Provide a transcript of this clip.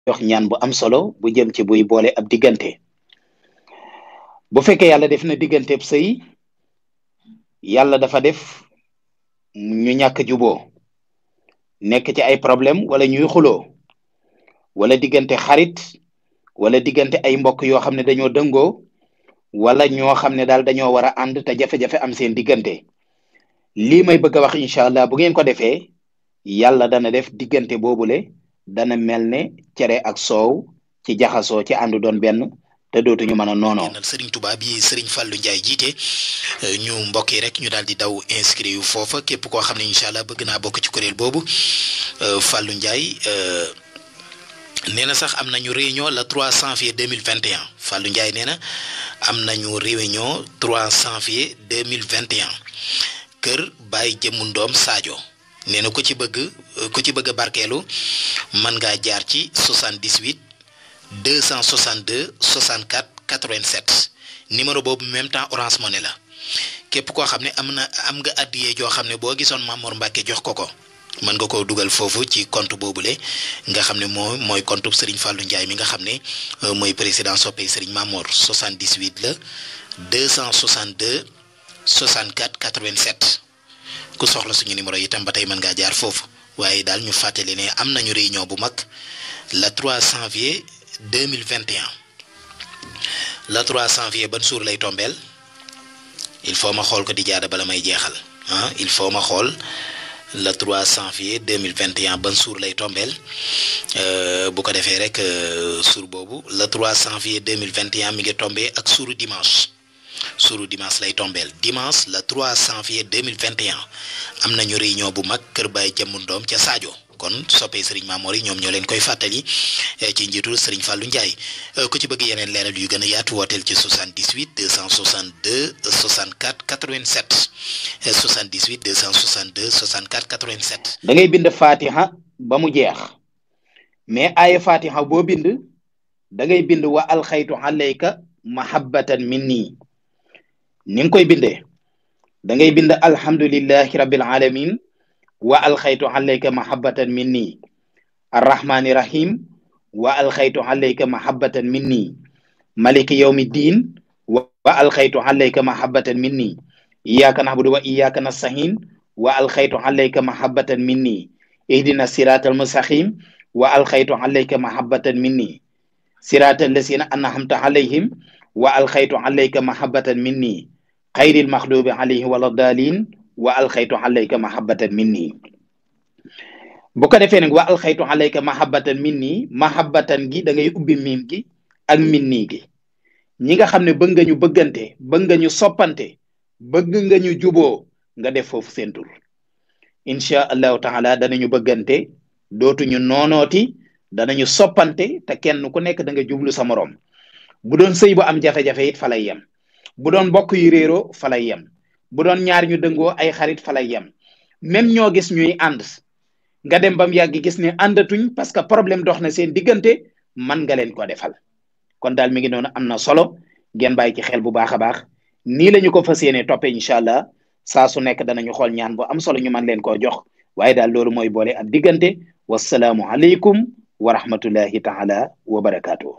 jox ñaan bu am solo bu jëm ci buy boole ab diggante bu fekkee yàlla def na digganteeb sëy yàlla dafa def ñu ñàkk juboo nekk ci ay problème wala ñuy xuloo wala diggante xarit wala diggante ay mbokk yoo xam ne dañoo dëngoo wala ñoo xam ne daal dañoo war a ànd te jafe-jafe am seen diggante lii may bëgg a wax incha allah bu ngeen ko defee yàlla dana def diggante boobule dana mel ne cere ak soow ci jaxasoo ci àndu doon benn te dootuñu mën a noonoo. Serigne Touba bi Serigne Fallou Ndiaye jiite ñu mbokk yi rek ñu daal di daw inscrit yu foofa képp koo xam ne incha allah bëgg naa bokk ci kuréel boobu Fallou Ndiaye nee na sax am nañu réunion le 3 janvier 2021 Fallou Ndiaye nee na am nañu réunion 3 janvier 2021 kër Baye Jëmu Ndoom Sadio nee na ku ci bëgg a barkeelu mën ngaa jaar ci 78 262 64 87 numéro boobu même temps Orange Money la képp koo xam ne am nga addiyee joo xam ne boo gisoon Mamour Mbacké jox ko mën nga koo dugal foofu ci compte boobule nga xam ne mooy compte Serigne Fallou Ndiaye mi nga xam ne mooy président soppey Serigne Mamour 78 la 262 64 87 ku soxla suñu numéro itam ba tey mën ngaa jaar foofu waaye daal ñu fàttali ne am nañu réunion bu mag le 3 janvier 2021 le 3 janvier ban suur lay tombeel il faut ma xool ko di jaada bala may jeexal il faut ma xool le 3 janvier 2021 ban suur lay tombeel bu ko defee rek suur boobu le 3 janvier 2021 mi ngi tombé ak suuru dimanche lay tombeel dimanche le 3 janvier 2021 am nañu réunion bu mag kër Baye Jëmu Ndoom ca Sadio kon soppee Serigne Mamour yi ñoom ñoo leen koy fàttali ci njiitul Serigne Fallou Ndiaye ku ci bëgg yeneen leeral yu gën a yaatu wooteel ci 78 262 64 87 78 262 64 87. da ngay bind Fatiha ba mu jeex mais aaya Fatiha boo bind da ngay bind wa alxaytu alayka mahabbatan minni ni nga koy bindee da ngay bind alhamdulillahi rabbil alamin wa alxaytu alayka mahabbatan minni arrahmani rahim wa alxaytu alayka mahabbatan minni maliki yawmi ddin wa alxaytu alayka mahabbatan minni iyyaka na'budu wa iyyaka nasta'in wa alxaytu alayka mahabbatan minni ihdina siratal mustaqim wa alxaytu alayka mahabbatan minni siratal lazina an'amta alayhim wa alxaytu alayka mahabbatan minni xayril maxdubi alayhim wala daalin wa alxaytu alayka mahabbatan minni bu ko defee nag wa alxaytu alayka mahabbatan minni mahabbatan gi da ngay ubbi miim gi ak minni gi ñi nga xam ne bëgg nga ñu bëggante bëgg nga ñu soppante bëgg nga ñu juboo nga def foofu seen tur incha allahu taala danañu bëggante dootuñu noonooti danañu soppante te kenn ku nekk da nga jublu sa morom bu doon sëy bu am jafe-jafe it fa lay yem bu doon mbokk yu réeroo fa lay yem bu doon ñaar ñu dëngoo ay xarit fa lay yem même ñoo gis ñuy ànd nga dem ba mu yàgg gis ne àndatuñ parce que problème dox na seen diggante man nga leen ko defal kon daal mi ngi noonu am na solo ngeen bàyyi ci xel bu baax a baax nii la ñu ko fas yéene toppee incha allah saa su nekk danañu xool ñaan bu am solo ñu man leen koo jox waaye daal loolu mooy boole ab diggante wasalaamu aleykum wa rahmatullahi taala wa barakaatu.